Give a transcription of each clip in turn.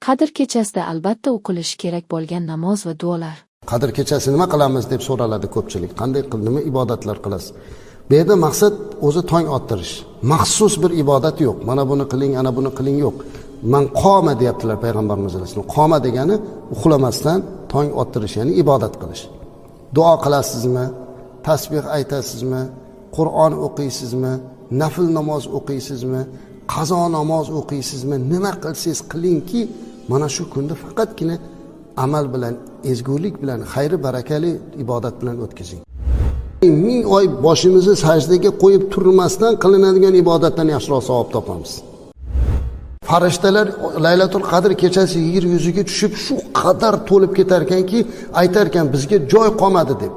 Qadr kechasida albatta o'qilishi kerak bo'lgan namoz va duolar. Qadr kechasi nima qilamiz deb so'raladi ko'pchilik. Qanday qilib, nima ibodatlar qilasiz? Bu yerda maqsad o'zi tong ottirish. Maxsus bir ibodat yo'q. Mana buni qiling, ana buni qiling yo'q. Man qoma deyaptilar payg'ambarimiz alayhissalom. Qoma degani uxlamasdan tong ottirish, ya'ni ibodat qilish. Duo qilasizmi? Tasbih aytasizmi? Qur'on o'qiysizmi? Nafl namoz o'qiysizmi? Qazo namoz o'qiysizmi? Nima qilsangiz qilingki, mana shu kunda faqatgina amal bilan, ezgulik bilan, xayri barakali ibodat bilan o'tkazing. 1000 oy boshimizni sajdaga qo'yib turmasdan qilinadigan ibodatdan yaxshiroq savob topamiz. Farishtalar Laylatul Qadr kechasi yer yuziga tushib shu qadar to'lib ketar ekanki, aytar ekan bizga joy qolmadi deb.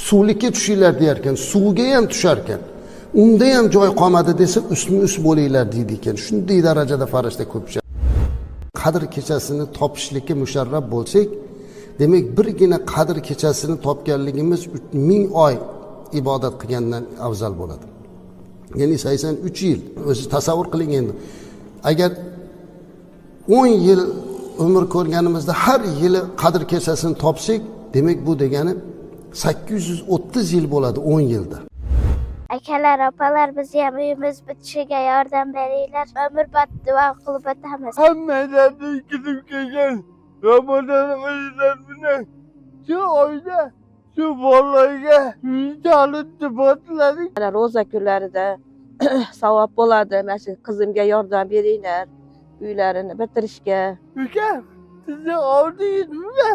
Suvlikka tushinglar deyar ekan, suvga ham tushar ekan. Unda ham joy qolmadi desa, ustma-ust bo'linglar deydi ekan. Shunday darajada farishta ko'p tushadi. Qadr kechasini topishlikka musharraf bo'lsak, demak birgina qadr kechasini topganligimiz 1000 oy ibodat qilgandan afzal bo'ladi. Ya'ni 83 yil. O'zi tasavvur qiling endi. Agar 10 yil umr ko'rganimizda har yili qadr kechasini topsak, demak bu degani 830 yil bo'ladi 10 yilda. Akalar, opalar, bizni ham uyimiz bitishiga yordam beringlar. Umrbod duo qilib o'tamiz. Hammalarni kirib kelgan Ramazon oylar bilan shu oyda shu bolalarga chalib botladik. Mana ro'za kunlarida savob bo'ladi. Mana shu qizimga yordam beringlar uylarini bitirishga. Uka, sizni oldingiz nima?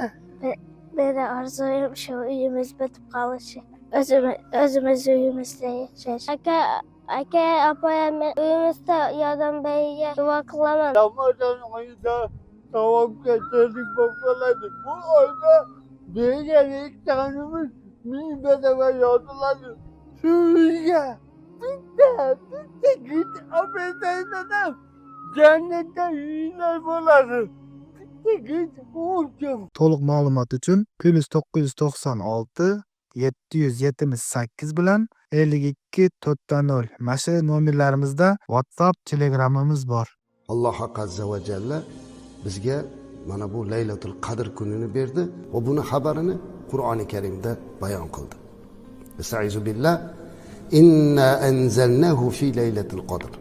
Meni orzuyim shu uyimiz bitib qolishi. O'zimiz uyimizda yashash. Aka, opa, men uyimizda yordam beringlar. Duo qilaman. Ramazon oyida savobga sherik bo'lib qoladi. Bu oyda bergan ehsonimiz 1000 barobar yoziladi. Shu uyga bitta bitta git olib bersangiz jannatda uylar bo'ladi. Bitta git uchun. To'liq ma'lumot uchun +996 778 bilan 52 4.0 mana shu nomerlarimizda WhatsApp, Telegramimiz bor. Alloh azza va jalla bizga mana bu Laylatul Qadr kunini berdi va buni xabarini Qur'oni Karimda bayon qildi. Estaizu billah, inna anzalnahu fi laylatil qadr.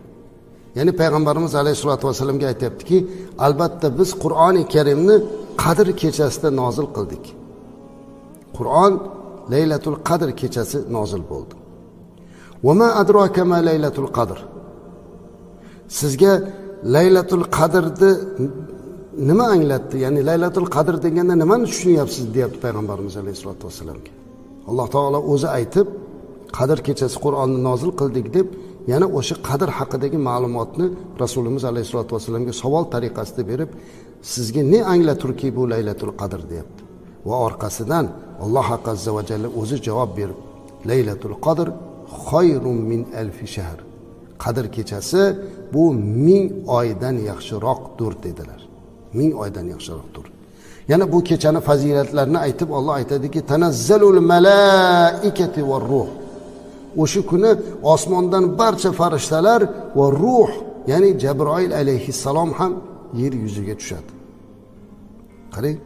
Ya'ni payg'ambarimiz alayhisolatu vasallamga aytyaptiki, albatta biz Qur'oni Karimni Qadr kechasida nozil qildik. Qur'on Laylatul Qadr kechasi nozil bo'ldi. Va ma adraka ma Laylatul Qadr. Sizga Laylatul Qadrni nima anglatdi? Ya'ni Laylatul Qadr deganda nimani tushunyapsiz deyapti payg'ambarimiz alayhisolatu vasallamga. Alloh taolo o'zi aytib, Qadr kechasi Qur'onni nozil qildik deb, yana o'sha qadr haqidagi ma'lumotni Rasulimiz alayhisolatu vasallamga savol tariqasida berib, sizga ne anglaturki bu Laylatul Qadr deyapti. Va orqasidan Alloh azza va jalla o'zi javob berib, Laylatul Qadr xayrun min alfi shahr. Qadr kechasi bu 1000 oydan yaxshiroqdir dedilar. 1000 oydan yaxshiroqdir. Yana bu kechani fazilatlarini aytib Alloh aytadiki, tanazzalul malaikati var ruh. O'sha kuni osmondan barcha farishtalar va ruh, ya'ni Jabroil alayhissalom ham yer yuziga tushadi. Qarang,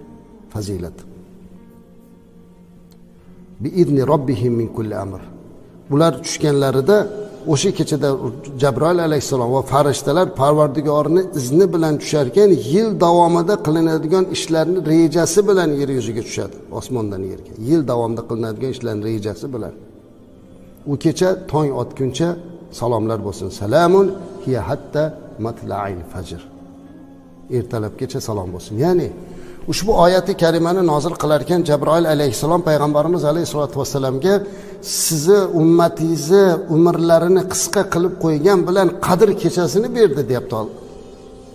fazilat. Bi izni robbihim min kulli amr. Ular tushganlarida o'sha kechada Jabroil alayhissalom va farishtalar Parvardigorning izni bilan tusharkan, yil davomida qilinadigan ishlarni rejasi bilan yer yuziga tushadi, osmondan yerga. Yil davomida qilinadigan ishlarning rejasi bilan. U kecha tong otguncha salomlar bo'lsin. Salamun hiya hatta matla'il fajr. Ertalabgacha salom bo'lsin. Ya'ni ushbu oyati karimani nozil qilar ekan Jabroil alayhissalom payg'ambarimiz alayhisolatu vassalamga sizni ummatingizni umrlarini qisqa qilib qo'ygan bilan Qadr kechasini berdi deyapti.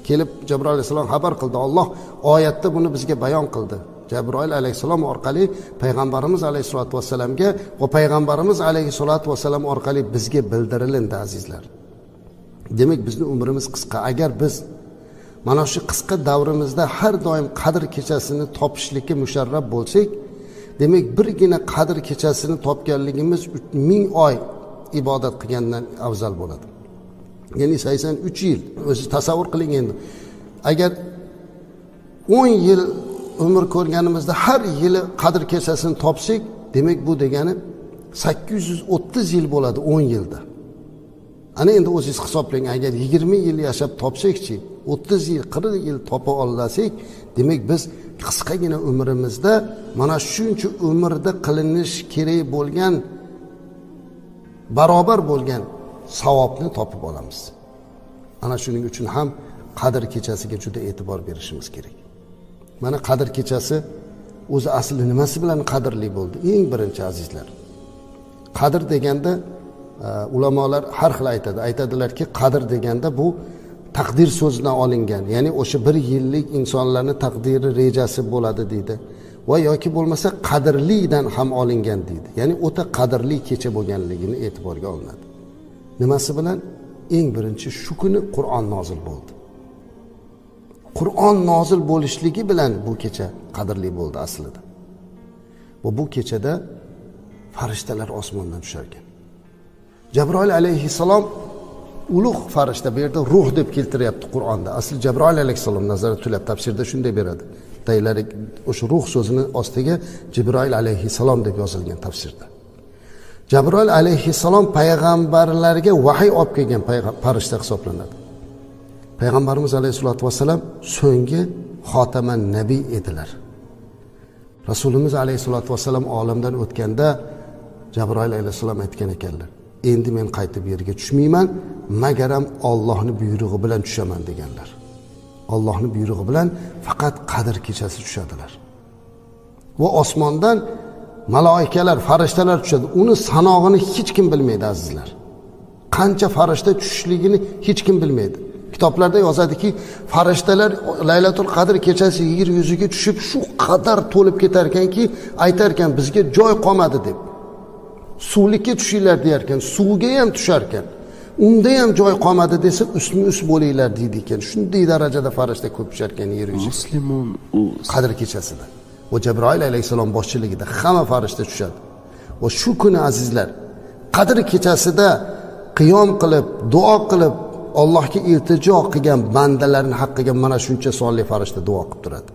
Kelib Jabroil alayhissalom xabar qildi. Alloh oyatda buni bizga bayon qildi. Jabroil alayhissalom orqali payg'ambarimiz alayhisolatu vassalamga va payg'ambarimiz alayhisolatu vassalam orqali bizga bildirilindi azizlar. Demak bizni umrimiz qisqa. Agar biz mana shu qisqa davrimizda har doim Qadr kechasini topishlikka musharraf bo'lsak, demak birgina Qadr kechasini topganligimiz 1000 oy ibodat qilgandan afzal bo'ladi. Ya'ni 83 yil. O'zi tasavvur qiling endi. Agar 10 yil umr ko'rganimizda har yili Qadr kechasini topsak, demak bu degani 830 yil bo'ladi 10 yilda. Ana endi o'zingiz hisoblang, agar 20 yil yashab topsakchi, 30 yil, 40 yil topa olsak, demak biz qisqagina umrimizda mana shuncha umrda qilinish kerak bo'lgan, barobar bo'lgan savobni topib olamiz. Ana shuning uchun ham Qadr kechasiga juda e'tibor berishimiz kerak. Mana Qadr kechasi o'zi asli nimasi bilan qadrli bo'ldi? Eng birinchi azizlar, qadr deganda ulamolar har xil aytadi. Aytadilarki, qadr deganda bu taqdir so'zidan olingan, ya'ni o'sha bir yillik insonlarni taqdiri rejasi bo'ladi deydi. Va yoki bo'lmasa qadrlidan ham olingan deydi. Ya'ni o'ta qadrli kecha bo'lganligini e'tiborga olinadi. Nimasi bilan? Eng birinchi shu kuni Qur'on nozil bo'ldi. Qur'on nozil bo'lishligi bilan bu kecha qadrli bo'ldi aslida. Va bu kechada farishtalar osmondan tushar ekan. Jabroil alayhissalom ulug' farishta, bu yerda ruh deb keltiryapti Qur'onda. Asli Jabroil alayhissalom nazarda tutyapti, tafsirda shunday beradi. Taylari o'sha ruh so'zini ostiga Jabroil alayhissalom deb yozilgan tafsirda. Jabroil alayhissalom payg'ambarlarga vahiy olib kelgan farishta hisoblanadi. Payg'ambarimiz alayhissalatu vassalam so'nggi xotaman nabiy edilar. Rasulimiz alayhissalatu vassalam olamdan o'tganda Jabroil alayhissalom aytgan ekanlar: endi men qaytib yerga tushmayman, magaram Allohning buyrug'i bilan tushaman deganlar. Allohning buyrug'i bilan faqat Qadr kechasi tushadilar. Va osmondan maloikalar, farishtalar tushadi. Uni sanog'ini hech kim bilmaydi azizlar. Qancha farishta tushishligini hech kim bilmaydi. Kitoblarda yozadiki, farishtalar Laylatul Qadr kechasi yer yuziga tushib shu qadar to'lib ketar ekanki, aytar ekan bizga joy qolmadi deb. Suvlikka tushinglar deyar ekan, suvga ham tushar ekan. Unda ham joy qolmadi desa, ustma-ust bo'linglar deydi ekan. Shunday darajada farishta ko'p tushar ekan yer yuziga. Qadr kechasida. Va Jabroil alayhissalom boshchiligida hamma farishta tushadi. Va shu kuni azizlar, Qadr kechasida qiyom qilib, duo qilib, Allohga iltijo qilgan bandalarning haqqiga mana shuncha sonli farishta duo qilib turadi.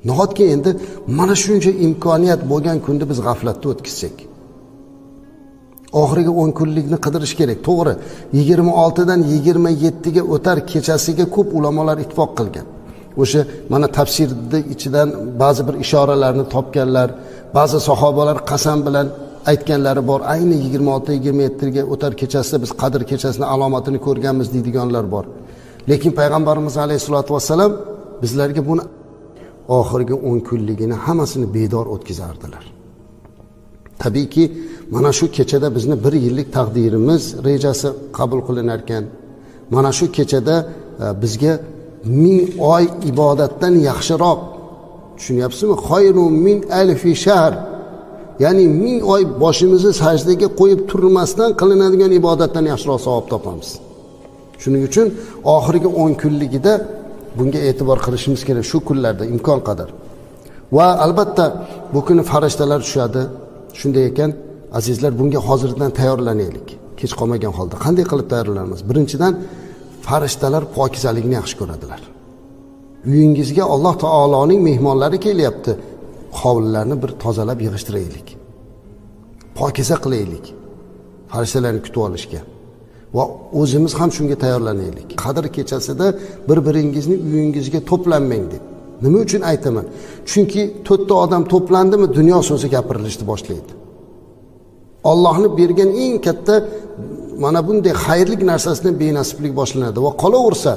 Nahotki endi mana shuncha imkoniyat bo'lgan kunda biz g'aflatda o'tkazsak? Oxirgi 10 kunlikni qidirish kerak. To'g'ri, 26 dan 27 ga o'tar kechasiga ko'p ulamolar ittifoq qilgan. O'sha mana tafsirni ichidan ba'zi bir ishoralarni topganlar, ba'zi sahobalar qasam bilan aytganlari bor. Ayni 26-27 ga o'tar kechasida biz Qadr kechasini alomatini ko'rganmiz deydiganlar bor. Lekin payg'ambarimiz alayhisolatu vassalam bizlarga buni oxirgi 10 kunligini hammasini bedor o'tkazardilar. Tabiiyki, mana shu kechada bizni bir yillik taqdirimiz rejasi qabul qilinar ekan. Mana shu kechada bizga 1000 oy ibodatdan yaxshiroq, tushunyapsizmi? Xayrun min alfi shahr. Ya'ni 1000 oy boshimizni sajdaga qo'yib turmasdan qilinadigan ibodatdan yaxshiroq savob topamiz. Shuning uchun oxirgi 10 kunligida bunga e'tibor qilishimiz kerak shu kunlarda imkon qadar. Va albatta bu kuni farishtalar tushadi. Shunday ekan, azizlar, bunga hozirdan tayyorlanaylik. Kech qolmagan holda qanday qilib tayyorlanamiz? Birinchidan, farishtalar pokizalikni yaxshi ko'radilar. Uyingizga Alloh taoloning mehmonlari kelyapti. Hovlilarni bir tozalab yig'ishtiraylik. Pokiza qilaylik. Farishtalarni kutib olishga. Va o'zimiz ham shunga tayyorlanaylik. Qadr kechasida bir-biringizni uyingizga to'planmang deb. Nima uchun aytaman? Chunki 4 ta odam to'plandimi, dunyo so'zi gapirilishni boshlaydi. Allohning bergan eng katta mana bunday xayrli narsasidan benasiblik boshlanadi. Va qolaversa,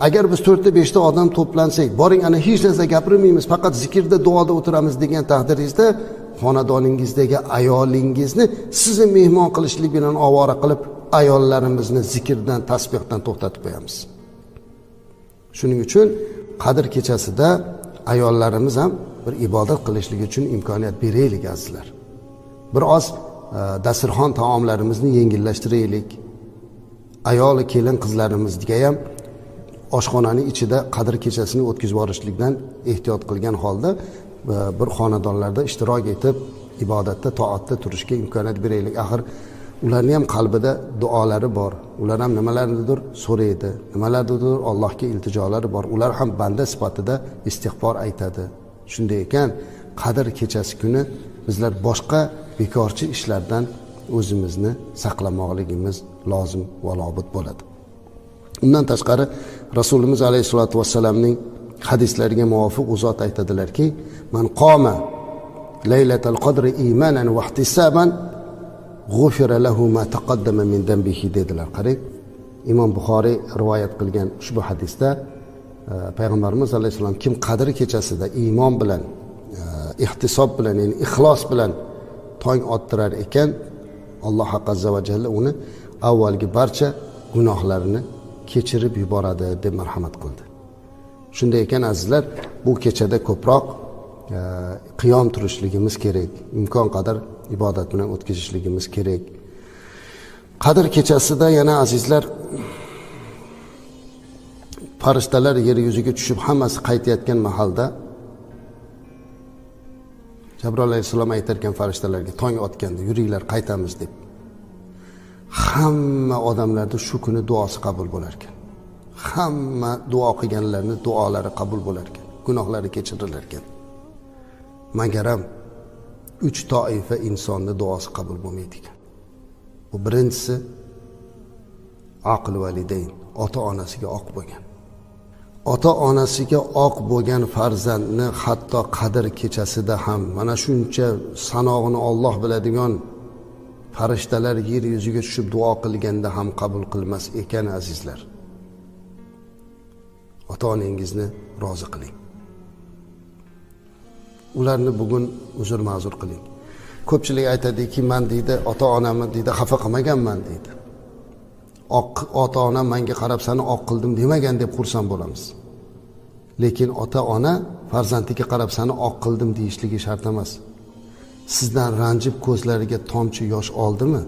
agar biz 4 ta 5 ta odam to'plansak, boring ana hech narsa gapirmaymiz, faqat zikrda, duoda o'tiramiz degan taqdiringizda xonadoningizdagi ayolingizni sizni mehmon qilishlik bilan ovora qilib, ayollarimizni zikrdan, tasbihdan to'xtatib qo'yamiz. Shuning uchun Qadr kechasida ayollarimiz ham bir ibodat qilishligi uchun imkoniyat beraylik azizlar. Bir oz dasturxon taomlarimizni yengillashtiraylik. Ayol kelin qizlarimizga ham oshxonaning ichida Qadr kechasini o'tkazib yuborishlikdan ehtiyot qilgan holda bir xonadonlarda ishtirok etib, ibodatda, toatda turishga imkoniyat beraylik. Axir Ularning ham qalbida duolari bor. Ular ham nimalarnidir so'raydi, nimalarnidir Allohga iltijolari bor. Ular ham banda sifatida istig'for aytadi. Shunday ekan, Qadr kechasi kuni bizlar boshqa bekorchi ishlardan o'zimizni saqlamoqligimiz lozim va lobud bo'ladi. Undan tashqari Rasulimiz alayhisolatu vassalamning hadislariga muvofiq u zot aytadilarki, man qoma laylatal qadri imanan va ihtisaban g'ufira lahu ma taqaddama min dambihi dedilar. Qarang, Imom Buxoriy rivoyat qilgan ushbu hadisda payg'ambarimiz alayhissalom kim Qadr kechasida iymon bilan, ihtisob bilan, ya'ni ixlos bilan tong ottirar ekan, Alloh azza va jalla uni avvalgi barcha gunohlarini kechirib yuboradi deb marhamat qildi. Shunday ekan azizlar, bu kechada ko'proq qiyom turishligimiz kerak, imkon qadar ibodat bilan o'tkazishligimiz kerak. Qadr kechasida yana azizlar, farishtalar yer yuziga tushib hammasi qaytayotgan mahalda Jabroil alayhissalom aytar ekan farishtalarga, tong otganda yuringlar qaytamiz deb. Hamma odamlarda shu kuni duosi qabul bo'lar ekan. Hamma duo qilganlarning duolari qabul bo'lar ekan, gunohlari kechirilar ekan. Magaram 3 toifa insonni duosi qabul bo'lmaydi ekan. Bu birinchisi aql validayn, ota-onasiga oq bo'lgan. Ota-onasiga oq bo'lgan farzandni hatto Qadr kechasida ham mana shuncha sanog'ini Alloh biladigan farishtalar yer yuziga tushib duo qilganda ham qabul qilmas ekan azizlar. Ota-onangizni rozi qiling. Ularni bugun uzr ma'zur qiling. Ko'pchilik aytadiki, men deydi, ota-onamni deydi, xafa qilmaganman deydi. Ota-onam menga qarab seni oq qildim demagan deb xursand bo'lamiz. Lekin ota-ona farzandiga qarab seni oq qildim deyishligi shart emas. Sizdan ranjib ko'zlariga tomchi yosh oldimi?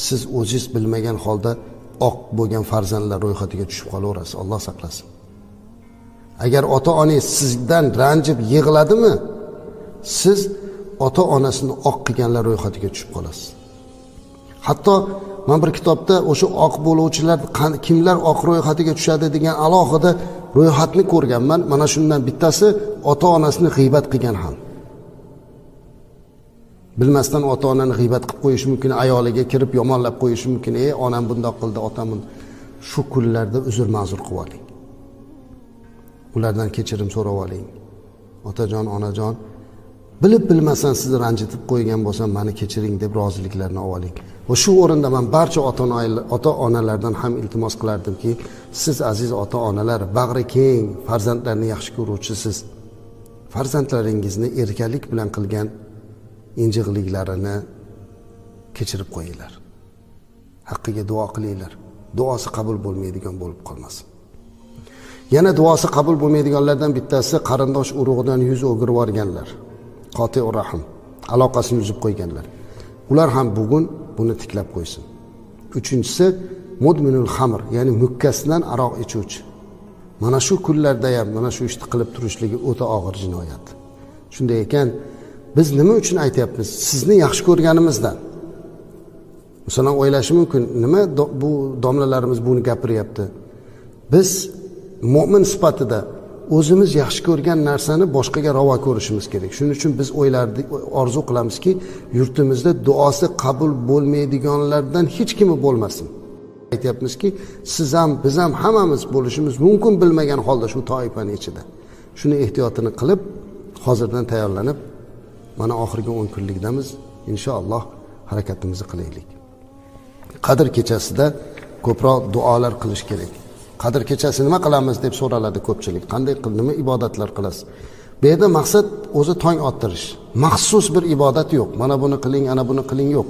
Siz o'zingiz bilmagan holda oq bo'lgan farzandlar ro'yxatiga tushib qolaverasiz, Alloh saqlasin. Agar ota-onangiz sizdan ranjib yig'ladimi, siz ota-onasini oq qilganlar ro'yxatiga tushib qolasiz. Hatto men bir kitobda o'sha oq bo'luvchilar kimlar oq ro'yxatiga tushadi degan alohida ro'yxatni ko'rganman. Mana shundan bittasi ota-onasini g'iybat qilgan ham. Bilmasdan ota-onani g'iybat qilib qo'yishi mumkin, ayoliga kirib yomonlab qo'yishi mumkin. Ey, onam bundoq qildi, otam bundoq. Shu kunlarda uzr ma'zur qilib oling. Ulardan kechirim so'rab oling. Otajon, onajon, bilib bilmasdan sizni ranjitib qo'ygan bo'lsam, meni kechiring deb roziliklarini oling. Va shu o'rinda men barcha ota-onalardan ham iltimos qilardimki, siz aziz ota-onalar, bag'ri keng, farzandlarni yaxshi ko'ruvchisiz. Farzandlaringizni erkalik bilan qilgan injiqliklarini kechirib qo'yinglar. Haqqiga duo qilinglar. Duosi qabul bo'lmaydigan bo'lib qolmasin. Yana duosi qabul bo'lmaydiganlardan bittasi qarindosh urug'idan yuz o'girib yuborganlar. Qoti'ur rahm, aloqasini uzib qo'yganlar. Ular ham bugun buni tiklab qo'ysin. Uchinchisi mudminul xamr, ya'ni mukkasidan aroq ichuvchi. Mana shu kunlarda ham mana shu ishni qilib turishligi o'ta og'ir jinoyat. Shunday ekan, biz nima uchun aytyapmiz? Sizni yaxshi ko'rganimizdan. Masalan, o'ylashi mumkin, nima bu domlalarimiz buni gapiryapti. Biz mo'min sifatida o'zimiz yaxshi ko'rgan narsani boshqaga ravo ko'rishimiz kerak. Shuning uchun biz o'ylardik, orzu qilamizki, yurtimizda duosi qabul bo'lmaydiganlardan hech kimi bo'lmasin. Aytyapmizki, siz ham, biz ham hammamiz bo'lishimiz mumkin bilmagan holda shu toifaning ichida. Shuni ehtiyotini qilib, hozirdan tayyorlanib, mana oxirgi 10 kunlikdamiz, inshaalloh harakatimizni qilaylik. Qadr kechasida ko'proq duolar qilish kerak. Qadr kechasi nima qilamiz deb so'raladi ko'pchilik. Qanday qilib, nima ibodatlar qilasiz? Bu yerda maqsad o'zi tong ottirish. Maxsus bir ibodat yo'q. Mana buni qiling, ana buni qiling yo'q.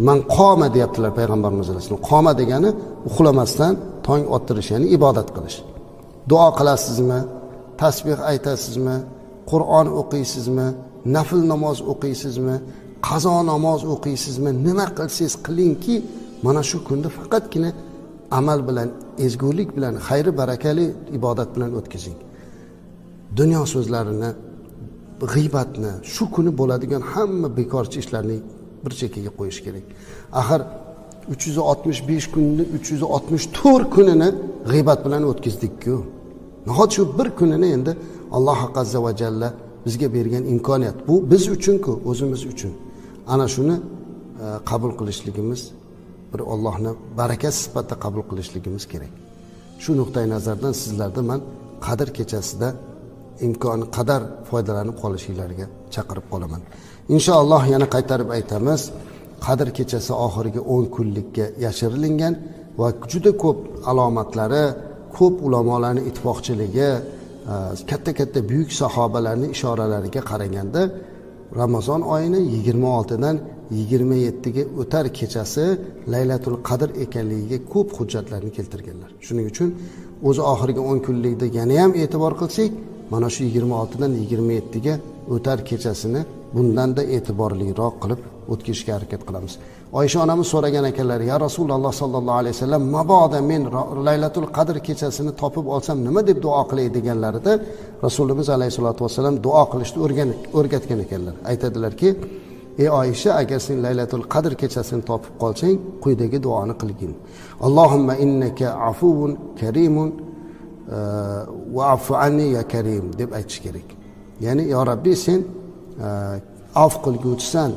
Man qoma deyaptilar payg'ambarimiz alayhissalom. Qoma degani uxlamasdan tong ottirish, ya'ni ibodat qilish. Duo qilasizmi? Tasbih aytasizmi? Qur'on o'qiysizmi? Nafl namoz o'qiysizmi? Qazo namoz o'qiysizmi? Nima qilsangiz qilingki, mana shu kunda faqatgina amal bilan, ezgulik bilan, xayri barakali ibodat bilan o'tkazing. Dunyo so'zlarini, g'iybatni, shu kuni bo'ladigan hamma bekorchi ishlarni bir chekkaga qo'yish kerak. Axir 365 kunni 364 kunini g'iybat bilan o'tkazdik-ku. Nahot shu bir kunini endi Alloh azza va jalla bizga bergan imkoniyat. Bu biz uchun-ku, o'zimiz uchun. Ana shuni qabul qilishligimiz, bir Allohni barakasi sifatida qabul qilishligimiz kerak. Shu nuqtai nazardan sizlarda men Qadr kechasida imkoni qadar foydalanib qolishinglarga chaqirib qolaman. Inshaalloh yana qaytarib aytamiz, Qadr kechasi oxirgi 10 kunlikka yashirilgan va juda ko'p alomatlari, ko'p ulamolarning ittifoqchiligi, katta-katta buyuk sahobalarning ishoralariga qaraganda Ramazon oyini 26 dan 27 ga o'tar kechasi Laylatul Qadr ekanligiga ko'p hujjatlarni keltirganlar. Shuning uchun o'zi oxirgi 10 kunlikda yana ham e'tibor qilsak, mana shu 26 dan 27 ga o'tar kechasini bundan-da e'tiborliroq qilib o'tkazishga harakat qilamiz. Oysha onamiz so'ragan ekanlar: "Ya Rasululloh sallallohu alayhi vasallam, mabodo men Laylatul Qadr kechasini topib olsam nima deb duo qilay?" deganlarida Rasulimiz alayhisolatu vasallam duo qilishni o'rgatgan ekanlar. Aytadilarki: "Ey Oysha, agar sen Laylatul Qadr kechasini topib qolsang, quyidagi duoni qilgin: Allohumma innaka afuvun karimun va afu anni ya karim" deb aytish kerak. Ya'ni, "Ya Rabbi, sen afv qilguvchisan,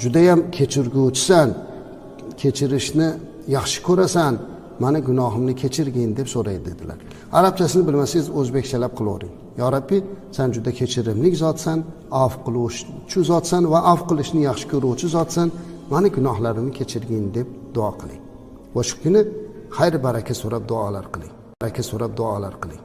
judayam kechirguvchisan, kechirishni yaxshi ko'rasan, mani gunohimni kechirgin" deb so'raydi dedilar. Arabchasini bilmasangiz o'zbekchalab qilavering. "Ya Rabbi, sen juda kechirimli zotsan, afv qiluvchi zotsan va afv qilishni yaxshi ko'ruvchi zotsan, mani gunohlarimni kechirgin" deb duo qiling. Va shu kuni xayr baraka so'rab duolar qiling. Baraka so'rab duolar qiling.